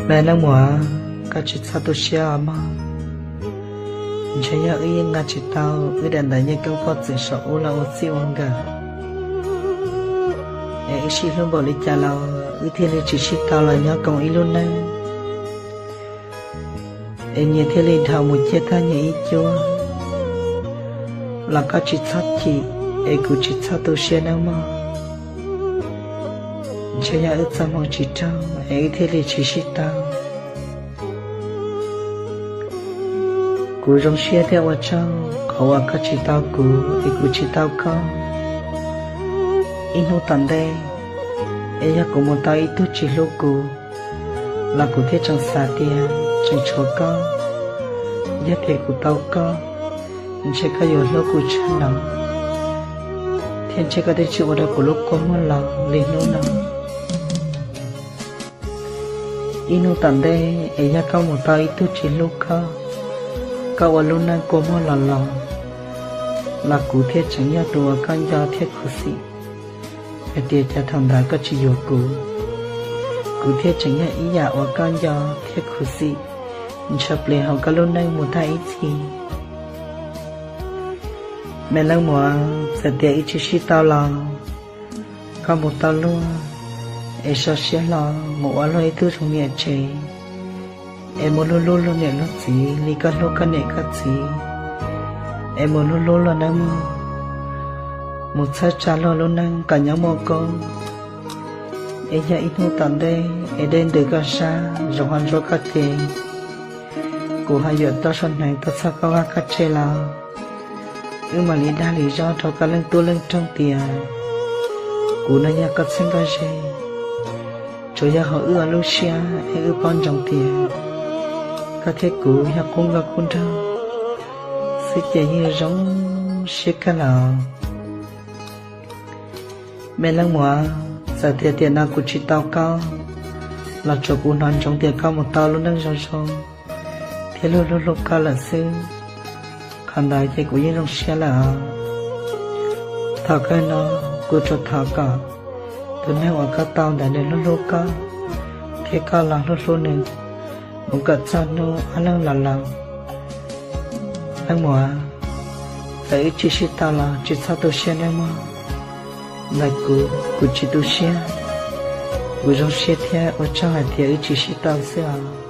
Me leej muam, koj tsis txhob tu siab os mog. Ntshe yog wb yeej nqa tsis tau wb daim ntawv nyej koob poj txwm saum ub los ua txij ua nkawm, es wb sib hlub npaum li cas los wb thiaj li tsis sib tau los nyob koom ib lub neej, es nyias thiaj li dhau mus ciaj tag nyias ib cuab. Los koj tsis txhob chim, es kuv tsis txhob tu siab nawb mog. Ntshe yog wb txoj hmoo tsis raug es wb thiaj li tsis sib tau. Kuv zoo siab thiab ua tsaug qhov uas koj tsis tau kuv es kuv tsis tau koj. Ib hnub tom ntej, es yog kuv mus tau ib tug tsis hlub kuv, los kuv thiaj tseem xav tias tseem tshuav koj. Yog tias kuv tau koj, ntshe koj yuav hlub kuv tshaj no, thiab ntshe koj twb tsis ua rau kuv lub kua muag los li hnub no. Ib hnub tom ntej es yog koj mus tau ib tug tsis hlub koj, koj ua lub neej kua muag los los, los kuv thiaj tseem yog tus uas koj nco thiab khuv xim, hais tias cas thaum ntawd koj tsis yuav kuv, kuv thiaj tseem yog ib yam uas koj nco thiab khuv xim ntshaw plig hauv koj lub neej mus tag ib txhis. Me leej muam, txawm tias wb tsis sib tau los, koj mus tau luag, es so siab hlo mus ua luag ib tug zoo niam tsev, es mus hlub hlub luag niam luag txiv li koj hlub koj niam koj txiv, es mus hlub hlub luag nawb mog. Mus txhawb tsa luag lub neej kom nyob muaj koob, es yog ib hnub tom ntej es dej ntws koj sab, zoov ho ntsuab koj ces, kuv ho yuav toj suab hneev tuaj txhoj koj vaj koj tse los, wb mam li dag li zog rau koj leej tub leej roog tias, kuv no yog koj txheeb koj ze. Tsuas yog hauv wb ob lub siab es wb paub ntsoov tias koj thiab kuv yog qub nkauj qub nraug xwb ces yeej zoo siab kawg lawm. Me leej muam, txawm tias tiam no kuv tsis tau koj, los tsuav kuv hnov ntsoov tias koj mus tau lub neej zoo zoo thiab luag hlub hlub koj lawm xwb. Qhov ntawd ces kuv yeej zoo siab lawm os. Thaum kawg no, kuv tsuas thov kom tus neeg uas koj tau ntawd nws hlub hlub koj, thiab koj los hlub hlub nws, mus kom txog hnub ob leeg los laus. Leej muam, txawm wb tsis sib tau los tsis txhob tu siab nawb mog. Ntawm kuv, kuv tsis tu siab, kuv zoo siab thiab ua tsaug hais tias wb tsis sib tau xwb os.